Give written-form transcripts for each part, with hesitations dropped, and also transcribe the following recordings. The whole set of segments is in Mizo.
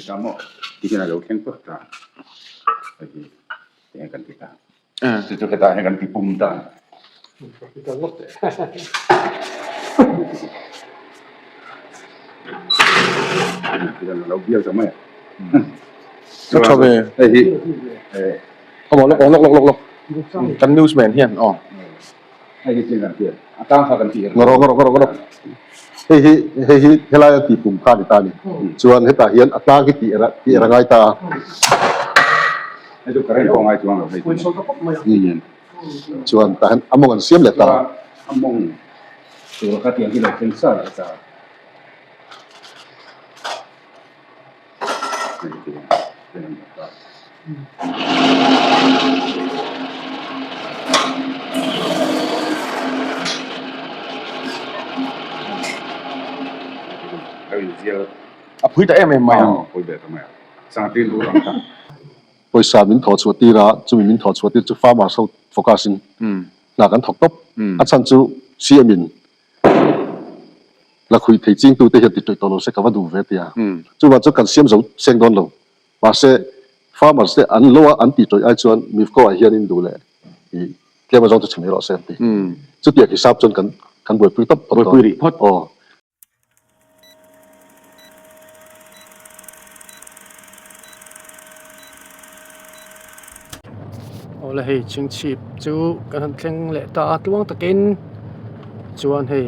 ta maw ti hian a lo thleng phawt ta hei hi tiang kan ti ta chu chu hetah hian kan ti pum ta a lo bial ta mai a tha ve hei hi aw lawk lawk lawk lawk lawk kan newsman hian aw hei hi chian kan ti a tang kha kan ti ngawrh ngawrh ngawrh ngawrh hei hi hei hi helai a tih pum kha a ni ta a ni chuan hetah hian a tlang hi tih era tih era ngai ta a hei chu current pawh ngai chuang lo hei chuan tah hian a mawng an siam leh ta a mawng tur kha tiang hi lo thleng sa leh ta A phui ta em em mai a. Pawisa min thawh chhuah tir a, chumi min thawh chhuah tir chu farmers ho focus in hna kan thawk tawp. A chhan chu CM in La khuih thei chingtute hian ti tawih tawh lo se ka va duh ve tia. Chuvang chuan kan siam zo seng dawn lo. Mahse, farmers te an lo a an tih tawih ai chuan Mifco ah hian in duh leh i tlem a zawng chu chhe mai rawh se an ti. Chutiang hisap chuan kan kan buaipui tawp phawt dawn. Buaipui rih phawt. Aw. Awle hei chhingchhip chu kan han thleng leh ta a tluang takin chuan hei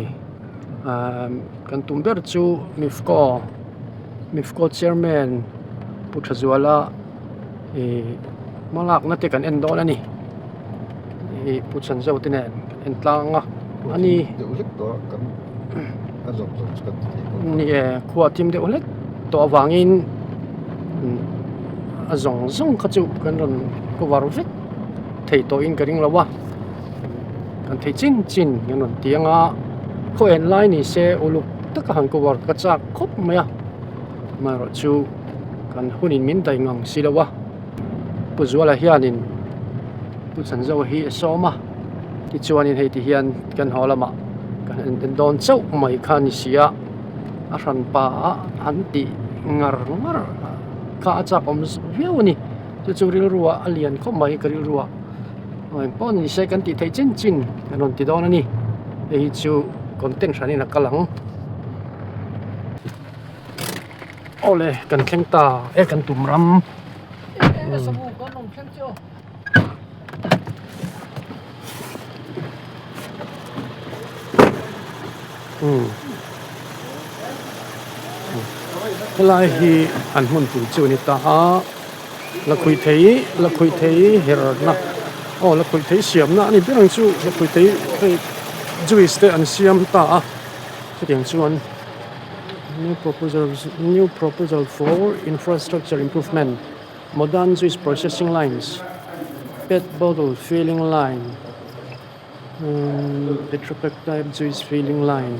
ahh kan tum ber chu mifco mifco chairman pu thazuala ihh hmalakna te kan en dawn a ni ih pu chhanzo te nen kan en tlang a ani ni e khua thim deuh hlek tawh avangin a zawng zawng kha chu kan rawn cover vek thei tawhin ka ring lo a kan thei chin chin kan rawn ti ang a khaw en lai ni se uluk taka han cover ka chak khawp mai a amaherawhchu kan hunin min daih ngang si lo a Pu Zuala hianin Pu Chanzoa hi a sawm a tichuanin hei ti hian kan haw lamah kan han en dawn chauh mai kha a ni si a a hran pa a han tih ngar ngar kha a chak awm viau a ni chu chu rilru ah a lian khawp mai ka rilru ah engpawh ni se kan tih theih chin chin kan rawn ti dawn a ni hei hi chu content hranin a kal ang. Awle kan thleng ta e kan tum ram. Helai hi an hmunpui chu a ni ta a lakhuih thei lakhuih thei herna aw lakhuih thei siamna a ni ber ang chu lakhuih thei hei juice te an siam ta a chutiang chuan new proposal new proposal for infrastructure improvement modern juice processing lines pet bottle filling line. Tetra Pak type juice filling line,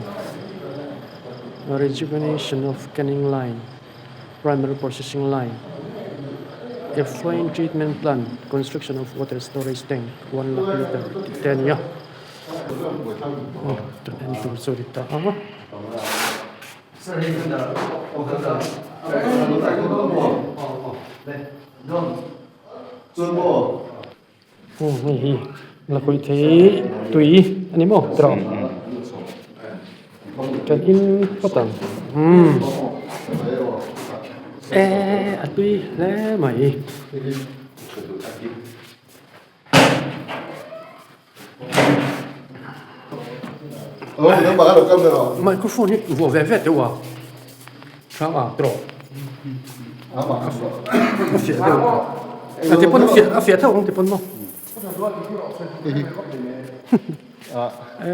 rejuvenation of canning line, primary processing line, effluent treatment plant, construction of water storage tank one lakh litre tih te a ni a. Tun en tur chu a ni ta a. Hei hi lakhuih thei tui a ni maw tiraw kan in phawt ang umm e a tui hle mai. Microphone hi vuah ve ve teuh a hrang a tiraw a fiah deuh a ti pawn a fiah a fiah theuh ang ti pawn maw e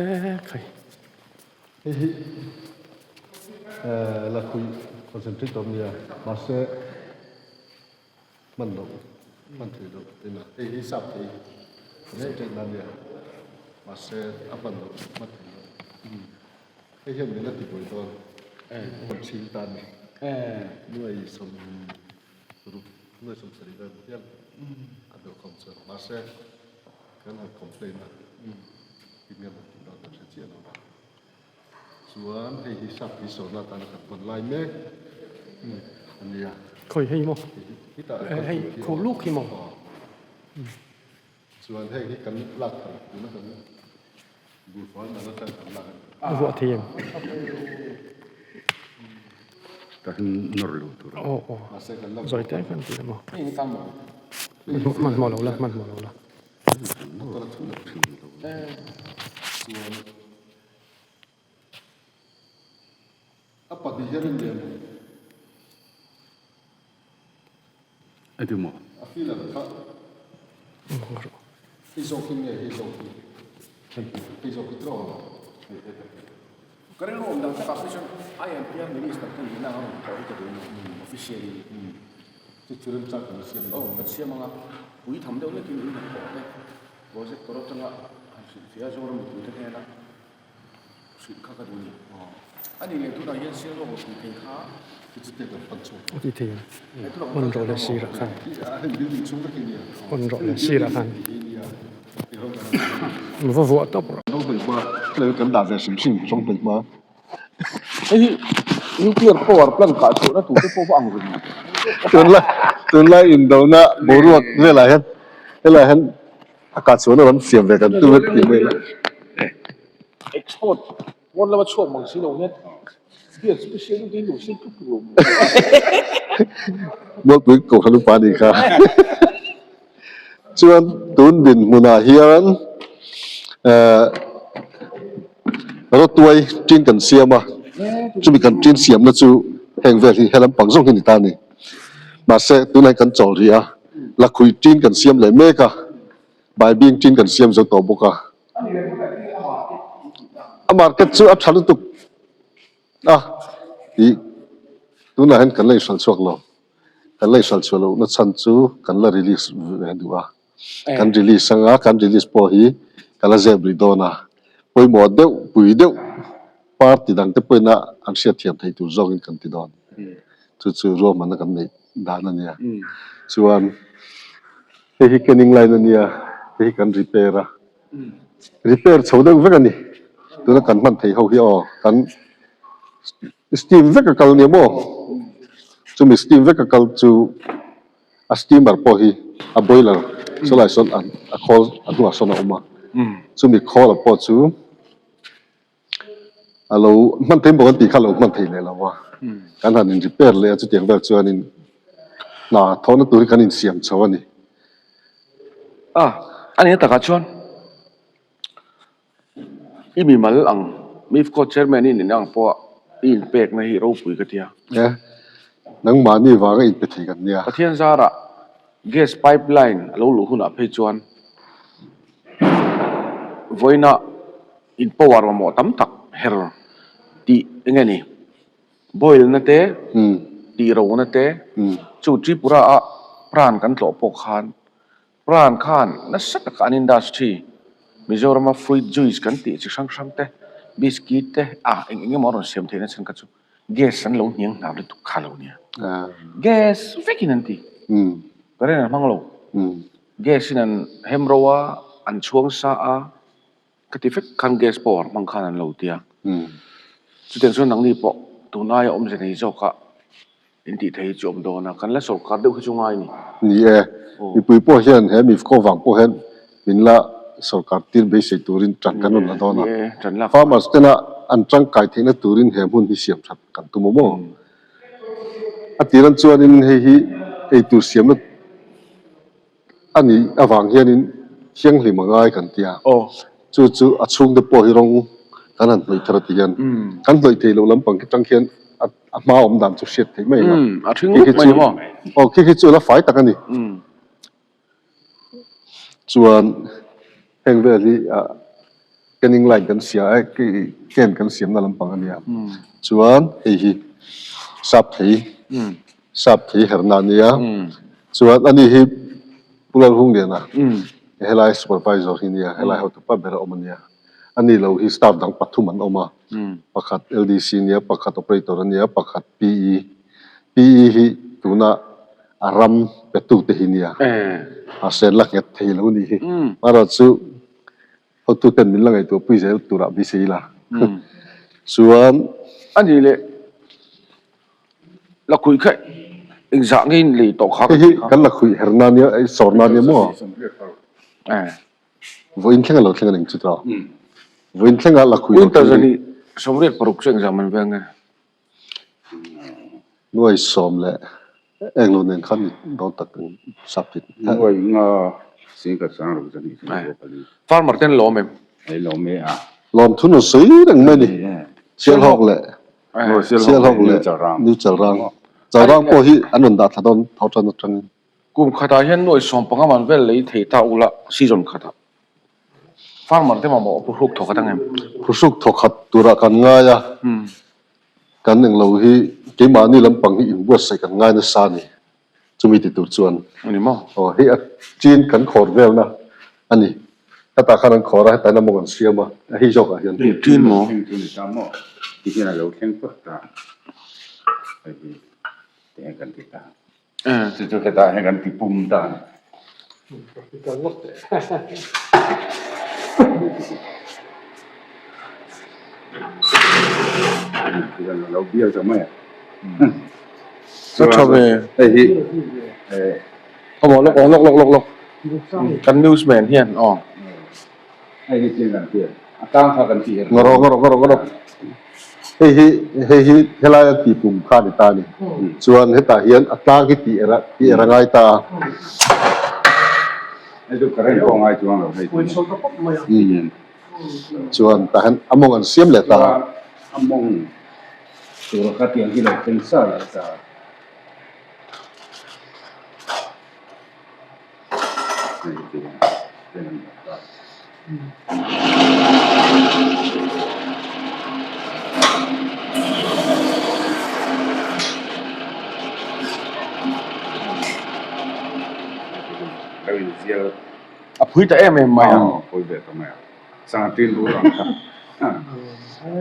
khai. Hei hi lakhuih concentrate awm nia mahse Hman loh, hman theih loh ina hei hi sap thei concentrate na nia mahse a hman loh hman theih loh hei hian min la ti buai dawn hman chhing ta ni nuai sawm ruk nuai sawm sarih vel hial a deuh khawm chuan mahse kan han complain a tinge maw tih dawn kan hre chiah lo va chuan hei hi sap thei sawrna atana kan hman lai mek a nia. Khawi hei maw? Hei khuh luk hi maw? Chuan heng hi kan lak thar tuna kan buhfai dan atang kan lak a ni. A vuah thei em? Ka hin nawr lo tur a. Aw aw. Zawi te kan ti maw? Hmanhmawh lo la, hmanhmawh lo la. Chuan a pahnih hian in lian. A ti maw? A filler kha hei zawk hi nge hei zawk hi? Hei zawk hi tawng lo. Ka rilru awm dang takah phei chuan IMPR Minister te nihna anga rawn thawh hi ka duh a ni, officially. Chu chu remchang kan siam Aw, kan siam anga pui tham deuh lekin in hnathawh te projector atanga han hrilhfiah a Zoram mipuite hnena Hrilh kha ka duh ni. A nih leh tunah hian sial rawh tih thei kha. A ti thei ang. On rawh le sirah khan. On rawh le sirah khan. Va vuah tawp rawh. Hei hi nuclear power plant kah chhuahna tur te pawh va ang reng. Tunlai tunlai indona boruak velah hian helaiah hian A kah chuan a rawn siam ve kan tum a ti mai la. Export pawn lama chhuak mang si lo hian beer special deuh te hi lo siam tluk tluk lo maw. Mualpui Kohhran upa anih kha. Chuan tun dinhmunah hian eh rawtuai tin kan siam a, chumi kan tin siamna chu heng vel hi helam pang zawng hi a ni ta a ni. Mahse tunah hian kan chawl rih a. Lakhuih tin kan siam leh mek a, baibing tin kan siam zo tawh bawk a. A market chu a tha lutuk a, ih tunah hian kan la inhralh chhuak lo. Kan la inhralh chhuah lohna chhan chu kan la release ve duh a. Kan release anga kan release pawh hi ka la zep rih dawn a. Pawimawh deuh, pui deuh party dang te pawhin a an hriatthiam theih tur zawkin kan ti dawn. Chu chu ruahmanna kan neih dan a nia. Chuan hei hi canning line a nia, hei hi kan repair a, repair chho deuh vek a ni. Tuna kan hman theih ho hi aw kan steam vek a kal nia maw? Chumi steam vek a kal chu a steamer pawh hi a boiler chulaiah sawn a khawl a hnuah sawn a awm a, chumi khawla pawh chu. A lo hman thei maw kan tih kha a lo hman thei leh lo a, kan han in repair leh a chutiang vel chuanin hna thawhna tur hi kan insiam chho a ni. A, a nih takah chuan i mimal ang MIFCO chairman i nih ang pawha i inpekna hi ropui ka ti a. E, nangmahni vanga inpe thei kan nia. Pathian zarah gas pipeline a lo luh hunah phei chuan vawiina In power mamawh tam tak her tih eng nge ni? Boil na te, tih ro na te, chu Tripura a pran kan tlawh pawh khan pran khan nasa taka an industry Mizoram a fruit juice kan tih chi hrang hrang te, biscuit te ah eng eng emaw a rawn siam theihna chhan kha chu gas an lo hniang hnar lutuk kha lo nia. Gas vekin an ti. Current an hmang lo. Gas in an hem ro a, an chhuang sa a. Ka ti vek khan gas power hmang khan an lo ti a. Chutiang chuan nangni pawh tun aia awmze nei zawka in tih thei hi chu awm dawn a, kan la sawrkar deuh hi chu ngai ni. Ni e, mipui pawh hian he mifko vang pawh hian min la sawrkar tir beisei turin tan kan rawn la dawn a. Farmers tena an tangkai theihna turin he hmun hi siam that kan tum awm aw. A tiran chuanin hei hi eitur siamna A nih avang hianin thianghlim a ngai kan ti a, chu chu a chhungte pawh hi rawng kan han hnawih thar a ti hian kan hnawih theih loh lampang khi tang khian a hma awm dan chu hriat theih mai ang a, khi khi chu aw khi khi chu a la fai tak a ni. Chuan heng vel hi ah canning line kan sia e can kan siamna lampang a nia, chuan hei hi sap thei Sap thei herna a nia. Chuan ani hi Pu Lalhungliana helai supervisor hi nia, helai hotupa ber a awm a nia. Ani lo hi staff dang pathum an awm a, pakhat LDC nia, pakhat operator a nia, pakhat PE. PE hi tuna a ram petute hi nia, mahse la nghet thei lo ni hi. Amaherawhchu Hotuten min la ngaihtuah pui zel turah beisei ila. Chuan. A nih leh lakhuih kha. Engzah nge in lei tawh kha Hei hi kan la khuih her na nia, ei sawr na nia maw? Vawiin thleng a lo thleng a ning chu tawh. Vawiin thleng a la khuih lo Quintal 280 chu engzah man vel nge? Nuai sawm leh eng lo nen khan ni dawn tak ang sap hi. Nuai nga sing ka chang lo zan hi chu ni pali. Farmer ten lawm em? Ei lawm e a. Lawm thu nu sawi reng mai ni. Sialhawk leh Sialhawk leh New Chalrang. Chalrang pawh hi an rawn dah thla dawn tho tan atangin. Kum khatah hian nuai sawm panga man vel lei thei ta ula season khatah. Farmer te mamawh phuhruk thawk atang em? Phuhruk thawk khat turah kan ngai a. Kan englo hi keimahni lampang hi inbuatsaih kan ngai nasa a ni, chumi ti tur chuan. A ni maw? Aw, hei a chin kan khawr velna a ni. Hetah khan an khawr a, hetah hian a mawng an siam a, hei zawkah hian. Hei chin maw? Thleng chu ni ta maw? Ti hian a lo thleng phawt ta. Hei hi ti hian kan ti ta. Chu chu hetah hian kan ti pum ta a ni. Lo bial ta mai a. A tha ve. Hei hi Aw lawk aw lawk lawk lawk lawk. Kan newsman hian aw. Hei hi chiang kan ti a tang kha kan ti her. Ngarawh ngarawh ngarawh ngarawh. Hei hi hei hi helai a ti pum kha a ni ta a ni. Chuan hetah hian a tlang hi tih er a tih er a ngai ta a. Hei chu current pawh a ngai chuang lo hei chu. Chuan tah hian a mawng an siam leh ta a. Chuan a mawng tur kha tiang hi lo thleng sa leh ta a. A phui ta em em mai a.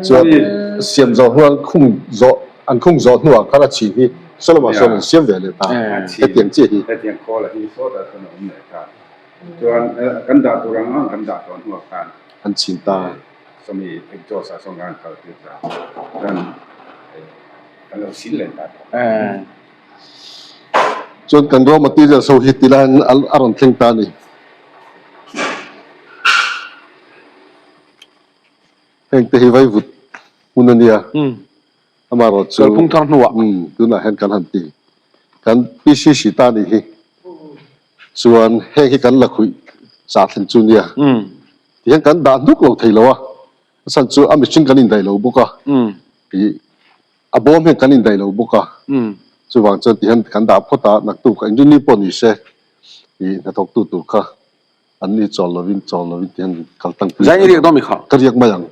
Chuan siam zawh hnuah khung zawh an khung zawh hnuah khan a chhin hi Solomon sawn an siam ve leh ta hetiang chiah hi. Hetiang khawl a hi sawtah chuan a awm leh ta. Chuan kan dah tur ang ang kan dah tawh hnuah khan an chhin ta. Sawmi exhaust ah sawn khan kal tir ta. Chuan kan lo sil leh ta tawh. Chuan kan raw materials ho hi tilai a rawn thleng ta a ni. Heng te hi vaivut hmun a nia. Amaherawh chu Kalphung thar hnuah. Tunah hian kan han ti. Kan PCC ta nih hi. Chuan heng hi kan la khuih chah thleng chu nia. Tihian kan dah hnuk lo thei lo a. A chhan chu a mihring kan indaih lo bawk a. Ih a bawm hian kan indaih lo bawk a. Chuvang chuan tihian kan dah phawt a, naktuk engtin ni pawh ni se ih hnathawktu tur kha An ni chawl lovin chawl lovin ti hian kal tang pui Zai i riak dawn mi kha? Ka riak mai ang.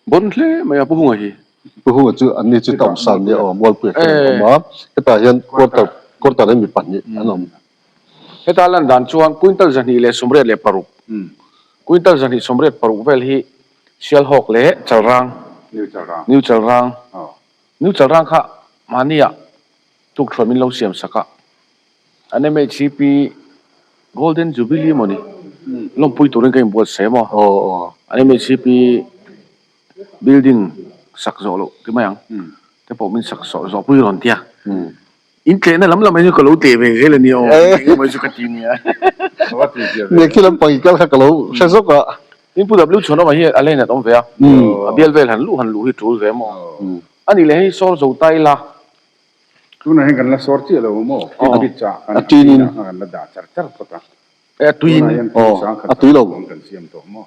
Bon hle mai a Pu Hunga hi. Pu Hunga chu an ni chu ta awm san nia aw Mualpuia khan an awm a, hetah hian quarter quarter hi mi pahnih an awm. Heta lan dan chuan quintal 286, quintal 286 vel hi Sialhawk leh Chalrang, New Chalrang, New Chalrang kha mahnia tukṭhuan min lo siam sak a. An MHCP Golden Jubilee maw ni? Lawmpui turin ka inbuatsaih maw? An MHCP building sak zawh loh ti mai ang. Te pawh min sak zawh zawh pui rawn tia. In tlehna lam lam hi chu ka lo tleh ve zel a nia aw. Eng emaw hi chu ka ti nia. Nia khi lampang i kal kha ka lo hre zawk a. Tin Pu W Chhuanawma hi a lane at awm ve a. A bial vel han luh han luh hi tul ve maw? A nih leh hei sawr zo ta ila. Tunah hian kan la sawr chiah lo maw? Fridge ah kan a kan la dah char char phawt a. A tuiin aw a tui lo. Kan siam tawh maw?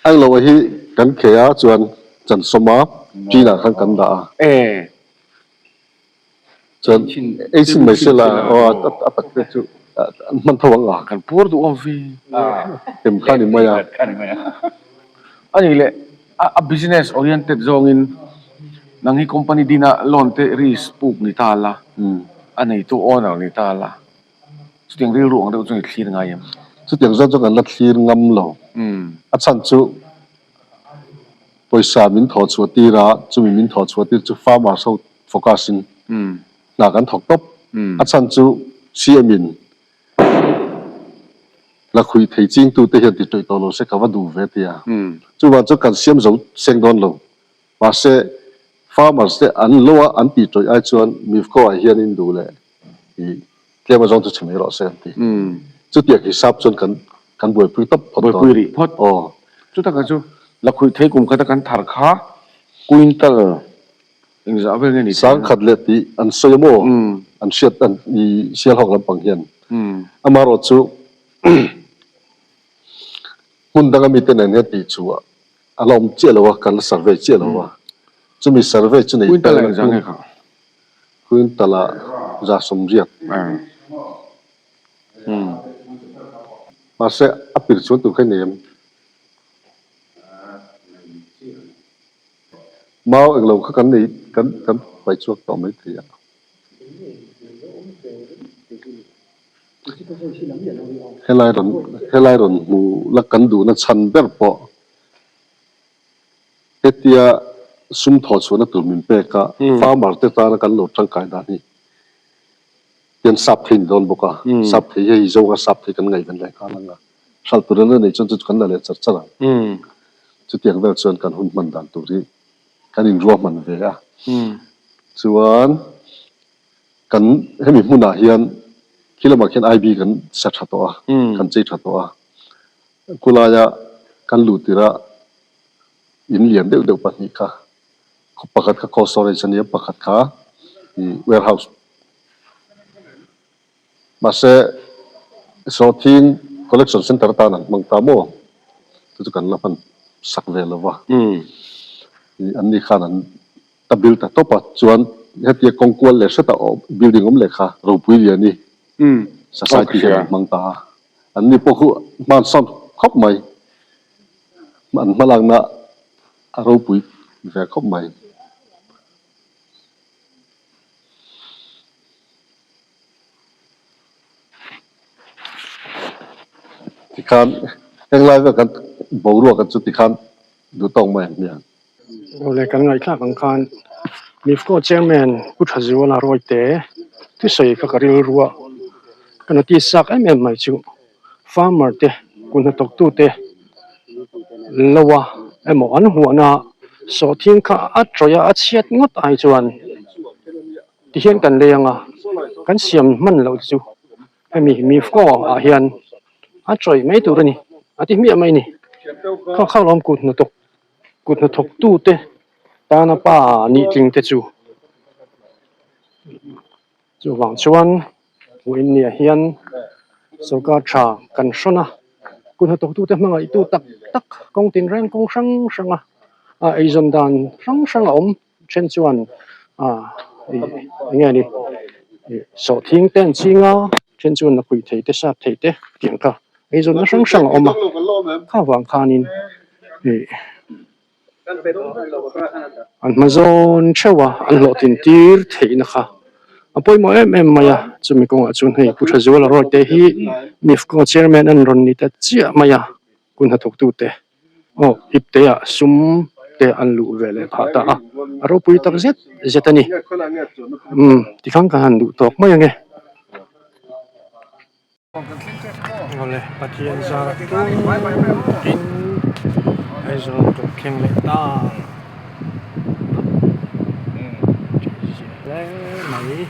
Ang lo hi kan kheh a chuan chan sawm a ṭin ah khan kan dah a. Chuan ei chhin mai se la aw a tak te chu an hman tho ang a. Kan puar duh awm ve. Em kha ni mai a. A nih leh a business oriented zawngin nang hi company dina loan te risk puk ni ta la, a neitu owner ni ta la, chutiang rilru ang deuh chu i thlir ngai em? Chutiang zawng chu kan la thlir ngam lo. A chhan chu pawisa min thawh chhuah tir a, chumi min thawh chhuah tir chu farmers ho focus in hna kan thawk tawp. A chhan chu CM in La khuih thei chingtute hian ti tawih tawh lo se ka va duh ve tia. Chuvang chu kan siam zo seng dawn lo. Mahse, farmers te an lo a an tih tawih ai chuan Mifco ah hian in duh leh. I tlem azawng chu chhe mai rawh se an ti. Chutiang hisap chuan kan kan buaipui tawp phawt dawn. Buaipui rih phawt. Aw. Chutaka chu lakhuih thei kum khata kan thar kha quintal engzah vel nge ni thei ang? Sangkhat leh tih an sawi a maw? An hriat an i Sialhawk lampang hian. Amaherawh chu hmun danga mite nen hian tih chu a la awm chiah lo a, kan la survey chiah lo a. Chumi survey chu nei Quintal engzah nge kha? Quintal ah 180. Mahse a pir chuan tur kha i nei em? Mau englo kha kan nei kan kan paih chhuak tawh mai thei a. Helai rawn helai rawn hmu la kan duhna chhan ber pawh Hetia sum thawh chhuahna tur min pek a, farmer te tana kan lo tangkai dan hi hian sap thei ni dawn bawk a, sap thei hi hei zawng a sap thei kan ngaihven leh nghal ang a, hralh tur an la neih chuan chu chu kan la leh char char ang. Chutiang vel chuan kan hun hman dan tur hi kan inruahman ve a, chuan kan hemi hmunah hian khi lamah khian IB kan sa tha tawh a, kan chei tha tawh a, Khulaia kan luh tirh a in lian deuh deuh pahnih kha pakhat kha cold storage a nia pakhat kha ih warehouse mahse sawhthing collection center atan an hmang ta maw chu chu kan la hman sak ve lo va ih an ni khan an ta bil ta tawp a chuan hetia kawng kual leh hret a building awm leh kha ropui lian i society hian an hmang ta a. An ni pawh khu hmansawn khawp mai. An hmalakna a ropui ve khawp mai. Tikhan heng lai vel kan boruak an chu tikhan duh tawk mai ang hmiang. Awle kan ngaihthlak ang khan Mifco Chairman Pu Thazuala Rawite thusawi kha ka rilru a, ka notice chak em em mai chu farmer te kut hnathawktu te lo a emaw an huahna sawhthing kha a tawih a a chhiat ngawt ai chuan tihian kan lei ang a, kan siam hman loh chu hemi Mifco ah hian a tawih mai tur a ni a ti hmiah mai a ni kha kha lawm kut hnathawk. Kut hnathawktute tana pa nih tling te chu chuvang chuan Uinnia hian sorkar tha kan hrawn a, kut hnathawktute hmangaihtu tak tak kawng tinreng kawng hrang hrang a, a eizawn dan hrang hrang a awm then chuan ah ih eng nge ni ih sawhthing te an ching a then chuan lakhuih thei te sap thei te tiang kha eizawnna hrang hrang a awm a kha vang khanin ih an hma zawn theuh a an hlawhtlin tir theihna kha a pawimawh em em mai a chumi kawngah chuan hei Pu Thazuala Rawite hi Mifco chairman an rawn ni ta chiah mai a kun hnathawktute aw ipte ah sum te an luh ve leh phah ta a a ropui tak zet zet a ni umm tikhan ka han duh tawk mai ange. Awle Pathian zar turin Aizawl kan thleng leh ta hle mai.